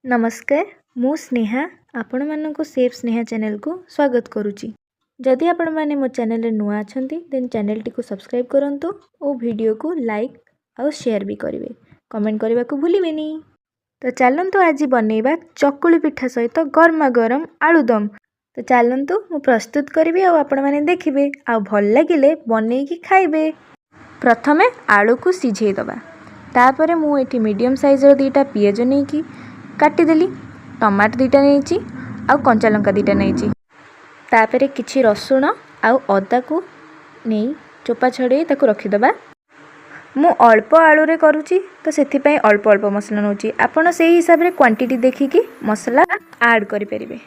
ନମସ୍କାର, ମୁଁ ସ୍ନେହା, ଆପଣମାନଙ୍କୁ ସେଫ୍ ସ୍ନେହା ଚ୍ୟାନେଲକୁ ସ୍ୱାଗତ କରୁଛି। ଯଦି ଆପଣମାନେ ମୋ ଚ୍ୟାନେଲରେ ନୂଆ ଅଛନ୍ତି, ଦେନ୍ ଚ୍ୟାନେଲଟିକୁ ସବସ୍କ୍ରାଇବ୍ କରନ୍ତୁ ଓ ଭିଡ଼ିଓକୁ ଲାଇକ୍ ଆଉ ସେୟାର ବି କରିବେ। କମେଣ୍ଟ କରିବାକୁ ଭୁଲିବେନି। ତ ଚାଲନ୍ତୁ, ଆଜି ବନେଇବା ଚକୁଳି ପିଠା ସହିତ ଗରମା ଗରମ ଆଳୁଦମ। ତ ଚାଲନ୍ତୁ, ମୁଁ ପ୍ରସ୍ତୁତ କରିବି ଆଉ ଆପଣମାନେ ଦେଖିବେ, ଆଉ ଭଲ ଲାଗିଲେ ବନେଇକି ଖାଇବେ। ପ୍ରଥମେ ଆଳୁକୁ ସିଝେଇ ଦେବା। ତାପରେ ମୁଁ ଏଠି ମିଡ଼ିୟମ୍ ସାଇଜ୍ର 2ଟା ପିଆଜ ନେଇକି କାଟିଦେଲି, ଟମାଟୋ 2ଟା ନେଇଛି ଆଉ କଞ୍ଚା ଲଙ୍କା 2ଟା ନେଇଛି। ତାପରେ କିଛି ରସୁଣ ଆଉ ଅଦାକୁ ନେଇ ଚୋପା ଛଡ଼େଇ ତାକୁ ରଖିଦେବା। ମୁଁ ଅଳ୍ପ ଆଳୁରେ କରୁଛି, ତ ସେଥିପାଇଁ ଅଳ୍ପ ଅଳ୍ପ ମସଲା ନେଉଛି। ଆପଣ ସେଇ ହିସାବରେ କ୍ୱାଣ୍ଟିଟି ଦେଖିକି ମସଲା ଆଡ଼୍ କରିପାରିବେ।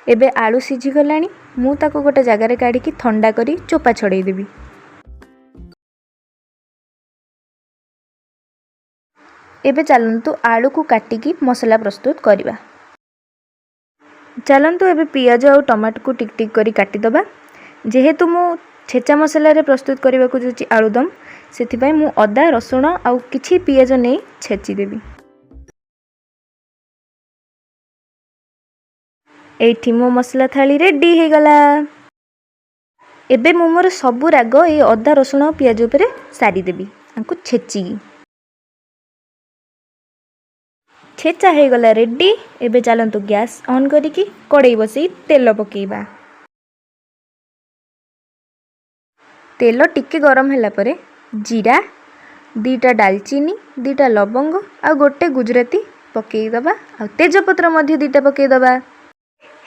ଏବେ ଆଳୁ ସିଝିଗଲାଣି। ମୁଁ ତାକୁ ଗୋଟେ ଜାଗାରେ କାଢ଼ିକି ଥଣ୍ଡା କରି ଚୋପା ଛଡ଼େଇ ଦେବି। ଏବେ ଚାଲନ୍ତୁ, ଆଳୁକୁ କାଟିକି ମସଲା ପ୍ରସ୍ତୁତ କରିବା। ଚାଲନ୍ତୁ, ଏବେ ପିଆଜ ଆଉ ଟମାଟୋକୁ ଟିକ୍ ଟିକ୍ କରି କାଟିଦେବା। ଯେହେତୁ ମୁଁ ଛେଚା ମସଲାରେ ପ୍ରସ୍ତୁତ କରିବାକୁ ଯାଉଛି ଆଳୁଦମ, ସେଥିପାଇଁ ମୁଁ ଅଦା, ରସୁଣ ଆଉ କିଛି ପିଆଜ ନେଇ ଛେଚିଦେବି। ଏଇଠି ମୋ ମସଲା ଥାଳି ରେଡ଼ି ହେଇଗଲା। ଏବେ ମୁଁ ମୋର ସବୁ ରାଗ ଏଇ ଅଦା, ରସୁଣ ଆଉ ପିଆଜ ଉପରେ ସାରିଦେବି ଆଙ୍କୁ ଛେଚିକି। ଛେଚା ହେଇଗଲା ରେଡ଼ି। ଏବେ ଚାଲନ୍ତୁ, ଗ୍ୟାସ୍ ଅନ୍ କରିକି କଡ଼େଇ ବସେଇ ତେଲ ପକାଇବା। ତେଲ ଟିକେ ଗରମ ହେଲା ପରେ ଜିରା, 2ଟା ଡାଲଚିନି, 2ଟା ଲବଙ୍ଗ ଆଉ ଗୋଟେ ଗୁଜୁରାତି ପକାଇଦେବା ଆଉ ତେଜପତ୍ର ମଧ୍ୟ 2ଟା ପକାଇଦେବା।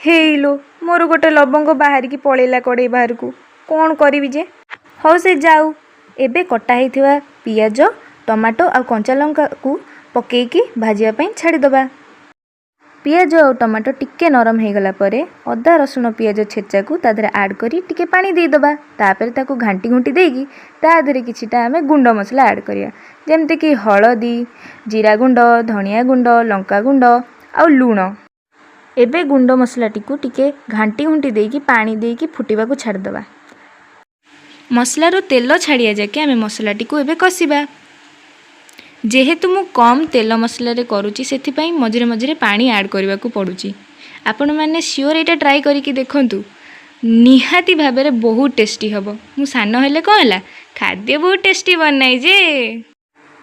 ହେଇଲୋ, ମୋର ଗୋଟେ ଲବଙ୍ଗ ବାହାରିକି ପଳେଇଲା କଡ଼େଇ ବାହାରକୁ। କ'ଣ କରିବି ଯେ? ହଉ, ସେ ଯାଉ। ଏବେ କଟା ହେଇଥିବା ପିଆଜ, ଟମାଟୋ ଆଉ କଞ୍ଚା ଲଙ୍କାକୁ ପକାଇକି ଭାଜିବା ପାଇଁ ଛାଡ଼ିଦେବା। ପିଆଜ ଆଉ ଟମାଟୋ ଟିକେ ନରମ ହେଇଗଲା ପରେ ଅଦା, ରସୁଣ, ପିଆଜ ଛେଚାକୁ ତା ଦେହରେ ଆଡ଼୍ କରି ଟିକେ ପାଣି ଦେଇଦେବା। ତାପରେ ତାକୁ ଘାଣ୍ଟି ଘୁଣ୍ଟି ଦେଇକି ତା ଦେହରେ କିଛିଟା ଆମେ ଗୁଣ୍ଡ ମସଲା ଆଡ଼୍ କରିବା, ଯେମିତିକି ହଳଦୀ, ଜିରା ଗୁଣ୍ଡ, ଧନିଆ ଗୁଣ୍ଡ, ଲଙ୍କା ଗୁଣ୍ଡ ଆଉ ଲୁଣ। ଏବେ ଗୁଣ୍ଡ ମସଲାଟିକୁ ଟିକେ ଘାଣ୍ଟି ଘୁଣ୍ଟି ଦେଇକି ପାଣି ଦେଇକି ଫୁଟିବାକୁ ଛାଡ଼ିଦେବା। ମସଲାରୁ ତେଲ ଛାଡ଼ିବା ଯାକେ ଆମେ ମସଲାଟିକୁ ଏବେ କଷିବା। ଯେହେତୁ ମୁଁ କମ୍ ତେଲ ମସଲାରେ କରୁଛି, ସେଥିପାଇଁ ମଝିରେ ମଝିରେ ପାଣି ଆଡ଼୍ କରିବାକୁ ପଡ଼ୁଛି। ଆପଣମାନେ ସିଓର ଏଇଟା ଟ୍ରାଏ କରିକି ଦେଖନ୍ତୁ। ନିହାତି ଭାବରେ ବହୁତ ଟେଷ୍ଟି ହେବ। ମୁଁ ସାନ ହେଲେ କ'ଣ ହେଲା, ଖାଦ୍ୟ ବହୁତ ଟେଷ୍ଟି ବନାଏ ଯେ।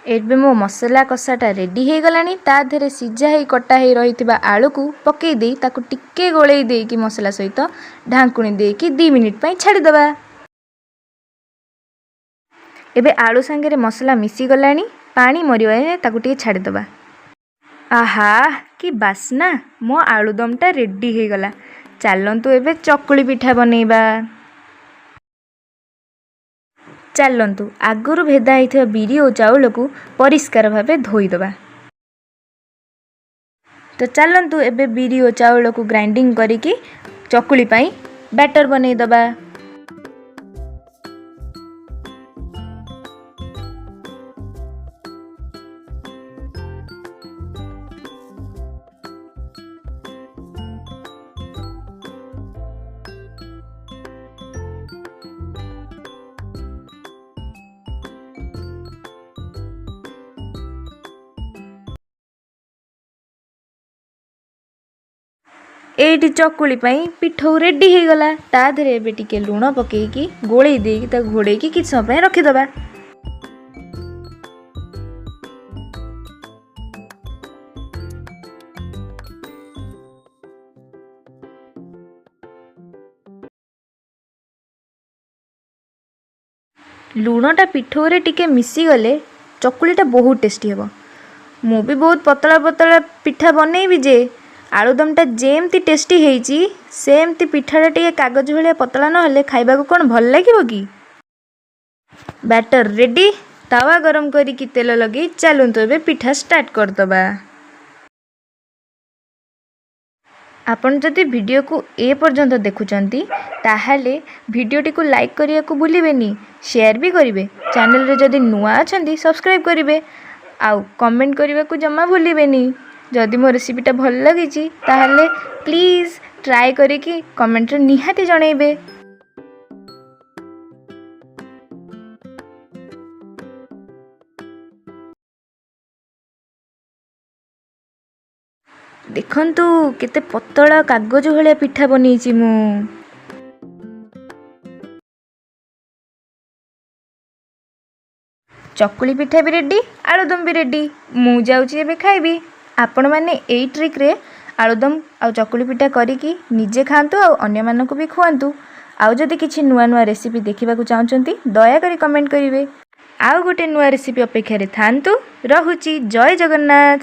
ଏବେ ମୋ ମସଲା କଷାଟା ରେଡ଼ି ହେଇଗଲାଣି। ତା ଦେହରେ ସିଝା ହେଇ କଟା ହେଇ ରହିଥିବା ଆଳୁକୁ ପକାଇ ଦେଇ ତାକୁ ଟିକେ ଗୋଳେଇ ଦେଇକି ମସଲା ସହିତ ଢାଙ୍କୁଣୀ ଦେଇକି 2 ମିନିଟ୍ ପାଇଁ ଛାଡ଼ିଦେବା। ଏବେ ଆଳୁ ସାଙ୍ଗରେ ମସଲା ମିଶିଗଲାଣି। ପାଣି ମରିବା ଯାଏଁ ତାକୁ ଟିକେ ଛାଡ଼ିଦେବା। ଆହା, କି ବାସ୍ନା! ମୋ ଆଳୁଦମଟା ରେଡ଼ି ହେଇଗଲା। ଚାଲନ୍ତୁ, ଏବେ ଚକୁଳି ପିଠା ବନେଇବା। ଚାଲନ୍ତୁ, ଆଗରୁ ଭେଦା ହେଇଥିବା ବିରି ଓ ଚାଉଳକୁ ପରିଷ୍କାର ଭାବେ ଧୋଇଦେବା। ତ ଚାଲନ୍ତୁ, ଏବେ ବିରି ଓ ଚାଉଳକୁ ଗ୍ରାଇଣ୍ଡିଙ୍ଗ କରିକି ଚକୁଳି ପାଇଁ ବ୍ୟାଟର ବନେଇଦେବା। ଏଇଠି ଚକୁଳି ପାଇଁ ପିଠଉ ରେଡ଼ି ହେଇଗଲା। ତା ଦେହରେ ଏବେ ଟିକେ ଲୁଣ ପକାଇକି ଗୋଳେଇ ଦେଇକି ତାକୁ ଘୋଡ଼େଇକି କିଛି ସମୟ ପାଇଁ ରଖିଦେବା। ଲୁଣଟା ପିଠଉରେ ଟିକେ ମିଶିଗଲେ ଚକୁଳିଟା ବହୁତ ଟେଷ୍ଟି ହେବ। ମୁଁ ବି ବହୁତ ପତଳା ପତଳା ପିଠା ବନେଇବି ଯେ। ଆଳୁଦମଟା ଯେମିତି ଟେଷ୍ଟି ହେଇଛି, ସେମିତି ପିଠାଟା ଟିକେ କାଗଜ ଭଳିଆ ପତଳା ନହେଲେ ଖାଇବାକୁ କ'ଣ ଭଲ ଲାଗିବ କି? Batter ready. ତାୱା ଗରମ କରିକି ତେଲ ଲଗେଇ ଚାଲନ୍ତୁ, ଏବେ ପିଠା ଷ୍ଟାର୍ଟ କରିଦେବା। ଆପଣ ଯଦି ଭିଡ଼ିଓକୁ ଏ ପର୍ଯ୍ୟନ୍ତ ଦେଖୁଛନ୍ତି, ତାହେଲେ ଭିଡ଼ିଓଟିକୁ ଲାଇକ୍ କରିବାକୁ ଭୁଲିବେନି, ସେୟାର ବି କରିବେ। ଚ୍ୟାନେଲରେ ଯଦି ନୂଆ ଅଛନ୍ତି, ସବସ୍କ୍ରାଇବ୍ କରିବେ ଆଉ କମେଣ୍ଟ କରିବାକୁ ଜମା ଭୁଲିବେନି। ଯଦି ମୋ ରେସିପିଟା ଭଲ ଲାଗିଛି, ତାହେଲେ ପ୍ଲିଜ୍ ଟ୍ରାଏ କରିକି କମେଣ୍ଟରେ ନିହାତି ଜଣେଇବେ। ଦେଖନ୍ତୁ, କେତେ ପତଳା କାଗଜ ଭଳିଆ ପିଠା ବନେଇଛି ମୁଁ। ଚକୁଳି ପିଠା ବି ରେଡ଼ି, ଆଳୁଦମ ବି ରେଡ଼ି। ମୁଁ ଯାଉଛି ଏବେ ଖାଇବି। ଆପଣମାନେ ଏଇ ଟ୍ରିକ୍ରେ ଆଳୁଦମ ଆଉ ଚକୁଳି ପିଠା କରିକି ନିଜେ ଖାଆନ୍ତୁ ଆଉ ଅନ୍ୟମାନଙ୍କୁ ବି ଖୁଆନ୍ତୁ। ଆଉ ଯଦି କିଛି ନୂଆ ନୂଆ ରେସିପି ଦେଖିବାକୁ ଚାହୁଁଛନ୍ତି, ଦୟାକରି କମେଣ୍ଟ କରିବେ। ଆଉ ଗୋଟେ ନୂଆ ରେସିପି ଅପେକ୍ଷାରେ ଥାଆନ୍ତୁ। ରହୁଛି, ଜୟ ଜଗନ୍ନାଥ।